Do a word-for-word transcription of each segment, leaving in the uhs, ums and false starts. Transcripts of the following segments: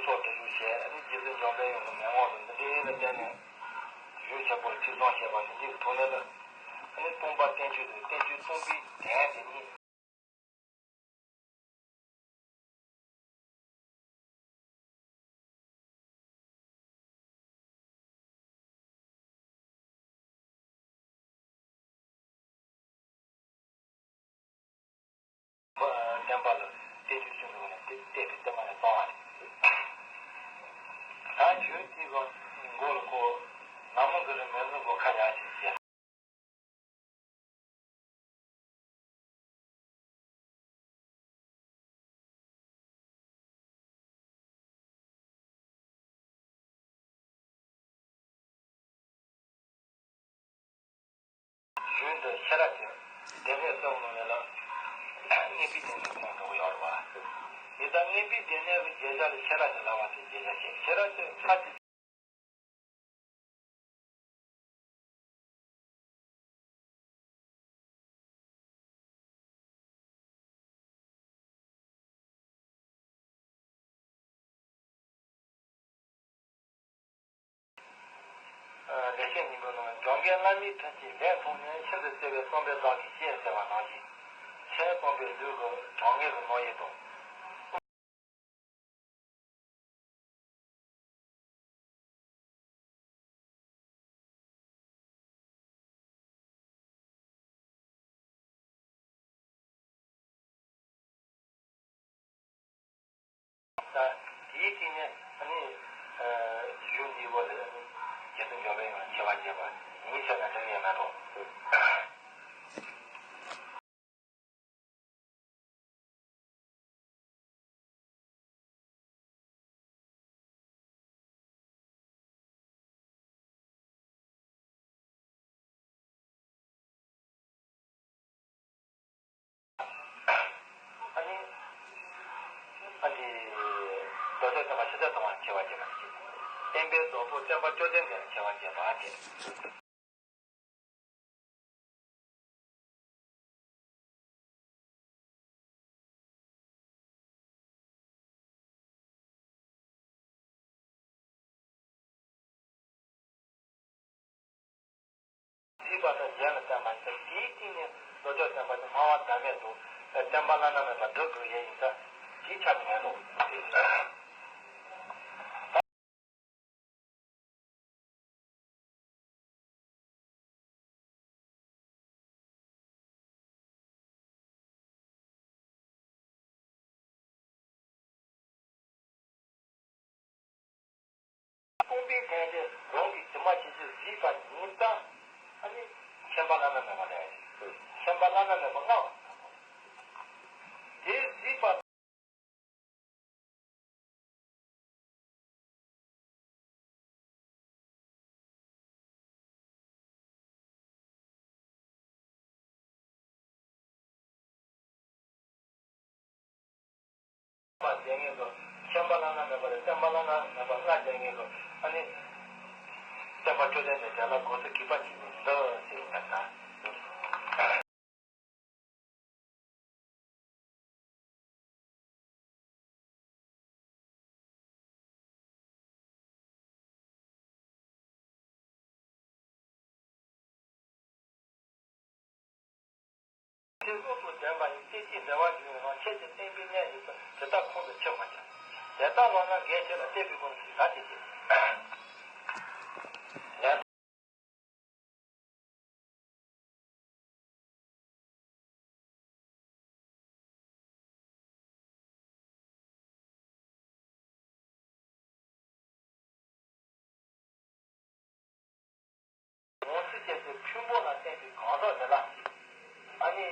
སོགས་འདྲི་ཞུ་བྱས། ཨ་ནི་རྗེ་བཙུན་འཇམ་དཔལ་དབྱངས་ཀྱི་མན་ངག་དང་འདི་འདྲའི་ལ་བརྟེན་ནས་ཞུ་ཆེན་པོར་ཚིག་གསུམ་བཤད་པ་འདི་འདྲའི་ཐོག་ནས་ལ། ཨ་ནི་སྟོང་པ་བསྟན་བཅོས་དང་བསྟན་བཅོས་སྟོང་པའི་དོན་དེ་གཉིས། བསྟན་པ་ལ་བསྟན་བཅོས་ཆུང་ཆུང་ནས་བལྟས་པའི་བསྟན་པ་ལ་གཏོང་བ་རེད། ད་བརྗོད་དེ་ག་མགོ་ལ་ཁོ་ན་མོ་གི་རི་མེ་ཟུང་གོ་ཁ་ཡ་ཞིག་བྱས། ཞུས་འདི་ཤེས་རབ་ཀྱི་སྡེ་སྣོད་གསུམ་ནང་ནས་ལ་མངོན་པའི་སྡེ་སྣོད་ཁོང་འགྲོ་གི་ཡོད་རེད་བ། དེ་ལྟར་མངོན་པའི་སྡེ་སྣོད་ཀྱི་རྒྱས་བཤད་ལ་ཤེས་རབ་ཀྱི་ལམ་བ་དེ་རྒྱས་བཤད་བྱས། ཤེས་རབ་ཀྱི་ཚར་གྱི། ལེགས་བཤད་སྙིང་པོའི་ནང་། སྦྱོར་མཁན་བླ་མའི་དྲིན་གྱིས་ལན་མཐོང་ནས། ཤིན་ཏུ་བརྩེ་བའི་བསམ་པས་བདག་གིས་བསྐྱེད་ཟེར་བ་ནང་བཞིན། ཕྱིར་སྟོན་པའི་ལུས་ཀྱི་གྲངས་ངེས་ཀྱི་སྣང་ཡུལ་དང་། དེའི་སྟེང་ནས་ཨ་ནི་གཞུང་འདིའི་སྐོར་ལ་ཨ་ནི་རྗེ་བཙུན་འཇམ་དཔལ་དབྱངས་ལ་ཆེ་བ་བརྗོད་པ་ཡིན་ཟེར་ན་འགྲིག་ཡོད་མ་གཏོགས། ཨ་ནི། ཨ་ནི། རྡོ་རྗེ་བསྟན་པ་ཕྱི་དར་གཏོང་བར་ཆེ་བ་བྱེད་པ་ཞིག་བསྟན་པའི་བདག་པོ་བསྟན་པ་བཅོ་ལྡན་འདིར་ཆེ་བ་བྱེད་པ་སྟེ། གཟིགས་པ་དང་གཞན་ལ་བསྟན་པ་ཟེར། དེའི་སྟེང་ནས་བློ་ལྡོག་བསྟན་པ་དེ་སྨྲ་བ་བདག་མེད་དུ་བསྟན་པ་བླ་ན་མེད་པ་སྒྲུབ་དགོས་ཡས་ཡིན་ཙང་དེའི་ཆ་དེ་ངེས་རྟོགས། སྟོང་པའི་དོན་དེ་རང་གི་གྲིབ་མ་ཆེ་ཆེར་གཟིགས་པ་ཡིན་ཙང་། ཨ་ནི་མཁྱེན་པ་བླ་ན་མེད་པ་རེད། མཁྱེན་པ་བླ་ན་མེད་པ་མངའ་བ་དེ་གཟིགས་པ། པ་མཛད་ངེས་སོ། མཁྱེན་པ་བླ་ན་མེད་པ་རེད། བསྟན་པ་བླ་ན་མེད་པ་མངའ་མཛད་ངེས་སོ། ཨ་ནི། བསྟན་པ་བཅོ་ལྡན་དེ་དེ་ལ་དགོངས་སེལ་གུས་པ་ཆེན་པོས་འདུད་ཟེར་བ་དང་། ཆོས་སྐུ་དང་ལྡན་པ་ཡི། སྐད་ཅིག་འབྲེལ་བར་འབྱུང་བའི་ངང་། ཁྱེད་ཀྱི་བསྟན་པའི་གནས་ཡིན་ཙང་། ཇི་ལྟར་ཁོང་དུ་ཆུད་མ་བྱ། དེ་ལྟར་ལོག་ན་འགལ་ཞེས་ལ། བལྟས་པའི་སྒོ་ནས་ཞིག་ག་དེ་སྐད། ངོ་སྤྲོད་བྱས་ཏེ་ཕུང་པོ་ལ་བརྟེན་པའི་གང་ཟག་དེ་ལ། ཨ་ནི་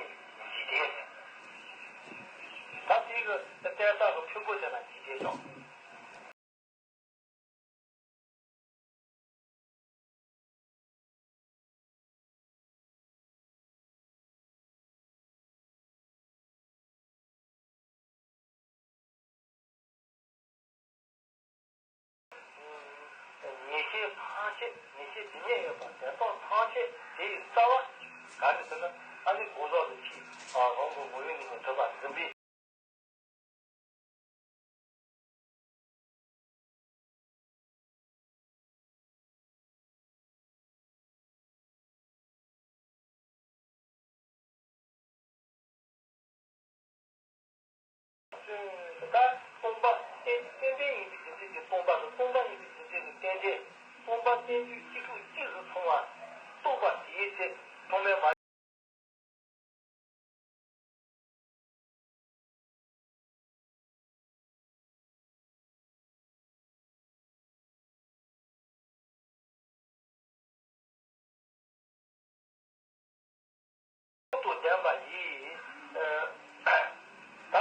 འཇིག་རྟེན་ཟེར། ད་དེ་གི་བརྟེན་བཞག་གི་ཕུང་པོ་དེ་ལ་འཇིག་རྟེན་ཟེར། ངེས་ཤེས་ཐམས་ཅད། ངེས་ཤེས་དེ་ཉིད་ཡོད་པ། དོན་དམ་ཐམས་ཅད་དེ་ཡི་རྩ་བ་ག་རེ་ཟེར་ན། ཨ་ནི་སྒོ་ཟོག་ཏུ་ཕྱིན། རང་གི་ངོ་བོའི་ངོས་ནས་གྲུབ་པ་འཛིན་པའི། ད་སྟོང་པ་རྟེན་རྟེན་འབྲེལ་ཡིན་པའི་རྒྱུ་མཚན་གྱིས་སྟོང་པ་དང་། སྟོང་པ་ཡིན་པའི་རྒྱུ་མཚན་གྱིས་རྟེན་འབྲེལ། སྟོང་པ་རྟེན་འབྱུང་གཅིག་ལུགས་གཅིག་ཏུ་མཚུངས་པ་རྟོགས་པ་དེའི་ཚེ་ཐོག་མའི་མ། བློ་དང་ལྡན་པ་ཡིས། ད་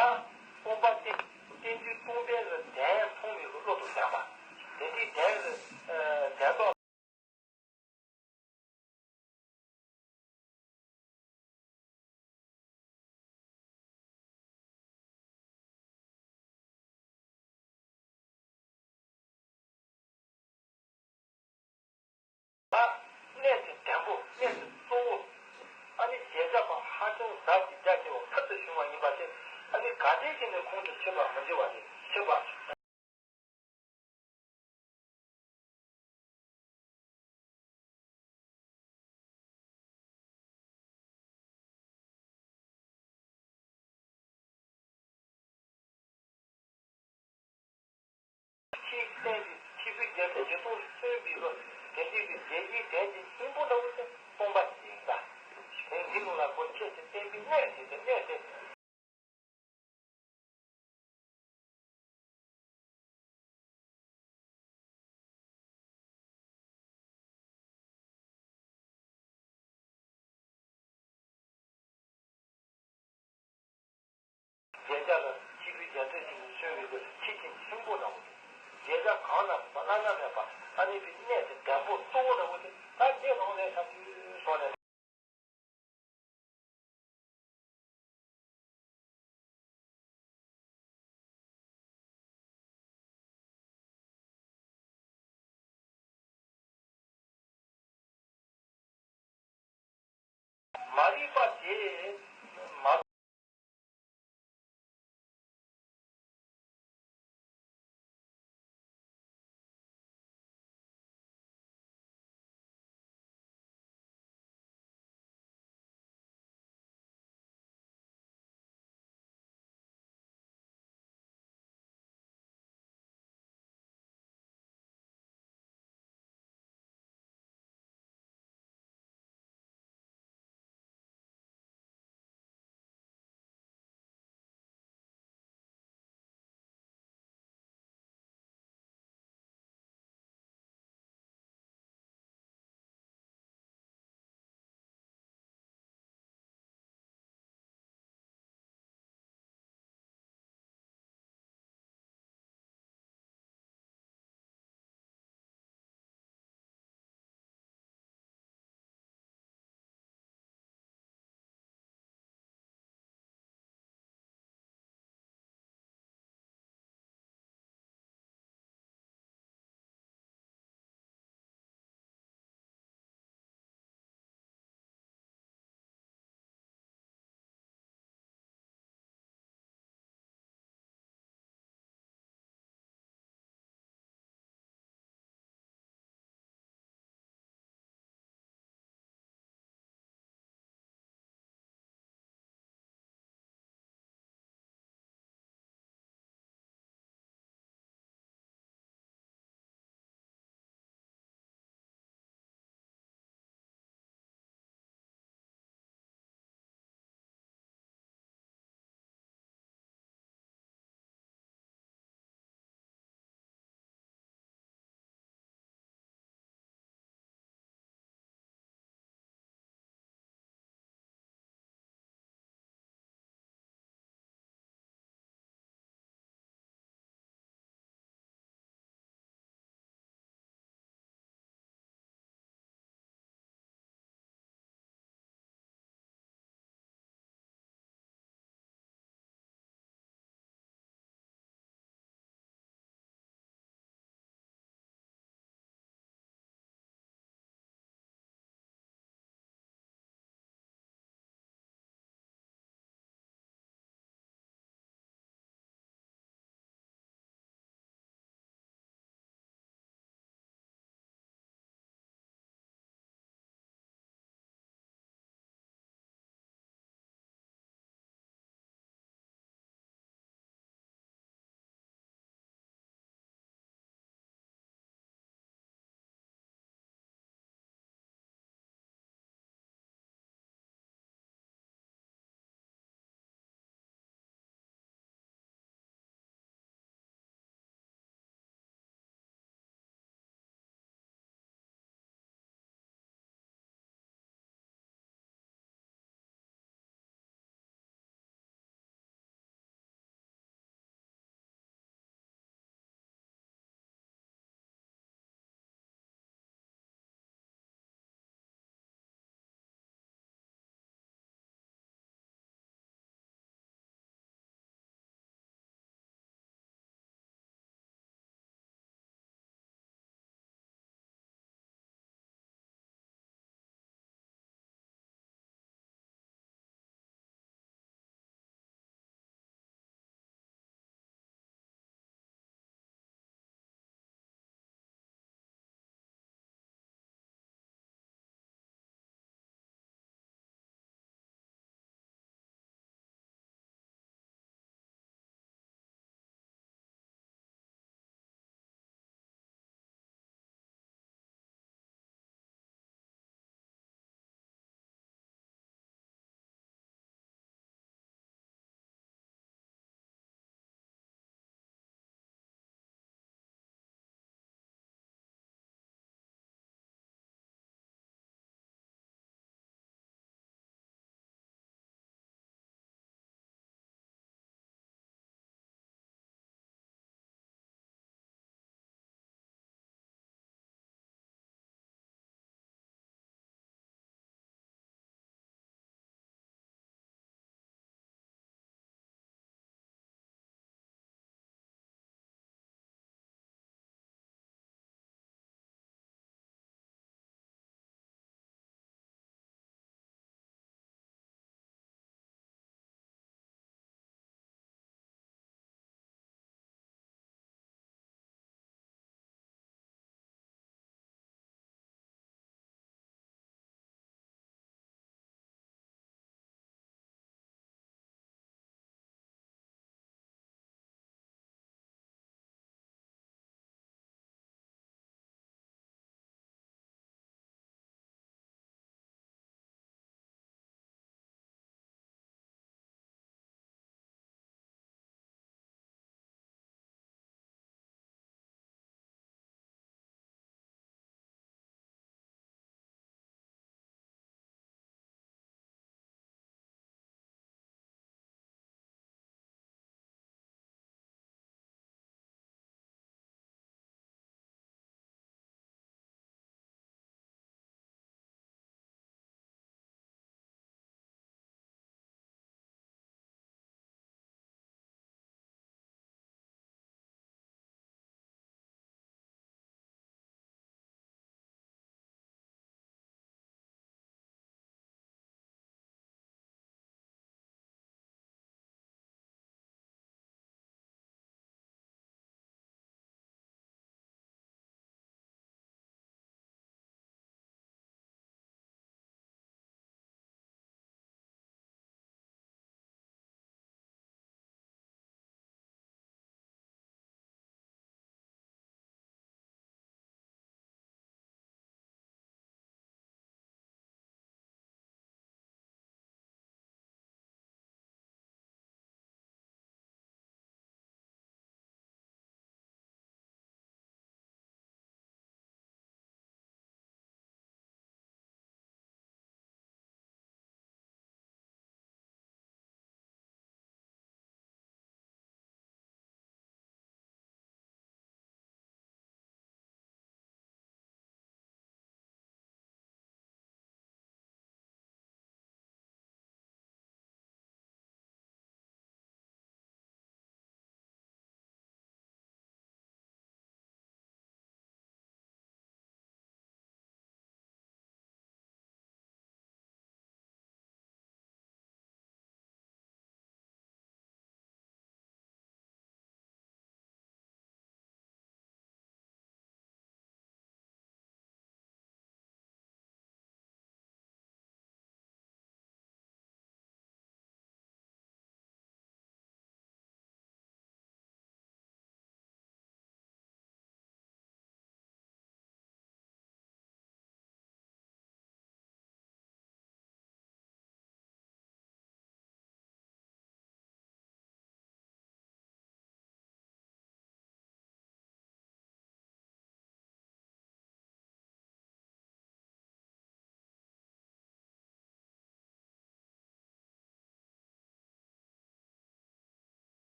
སྟོང་པ་སྟེ། རྟེན་འབྱུང་སྟོང་པའི་གི་དོན་མཐོང་བའི་གི་བློ་དང་ལྡན་པ། དེ་འདྲའི་དོན་གི་དོན་རྟོགས། གནས་དེ་དོན་པོ། གནས་དེ་གཙོ་བོ། ཨ་ནི་གཞལ་བྱ་པ་ཧ་ཅང་ཟབ་ཅིང་རྒྱ་ཆེ་བ་ཕུལ་དུ་བྱུང་བ་ཡིན་པ་དེ། ཨ་ནི་ག་དེ་ཅིག་ནས་ཁོང་དུ་ཆུད་པ་མི་འགྱུར་བ་དེ་ཆུད་པ། ཆེས་བརྟན་པའི་ཆོས་ཀྱི་རྒྱལ་པོ་ཞི་སྟོང་གསུངས་པའི་ལོ། དེ་འདྲའི་གི་རྒྱལ་སྤྱིའི་དོན་གྱི་སྙིང་པོ་འདྲ་བོ་དེ་སྟོང་པ་ཞིག་ཡིན་ད། དོན་གྱི་ནང་ལ་གོ་ཆེས་དེ་བརྟན་པའི་གནས་དེ། དེ་གནས་དེ། གཞལ་བྱ་ལ་ཆོས་ཀྱི་རྒྱལ་མཚན་ཞིག་གིས་གསུངས་པའི་ཆོས་ཀྱི་སྙིང་པོ་འདྲ་བོ་དེ། གཞལ་བྱ་གང་ན་རིག་པ་བླ་ན་མེད་པ། ཨ་ནི་པའི་གནས་དེ་དོན་པོ་གཙོ་བོ་འདྲ་བོ་དེ། ད་འདི་རང་ལས་ཐམས་ཅད་སོང་ནས། མ་རིག་པ་དེ།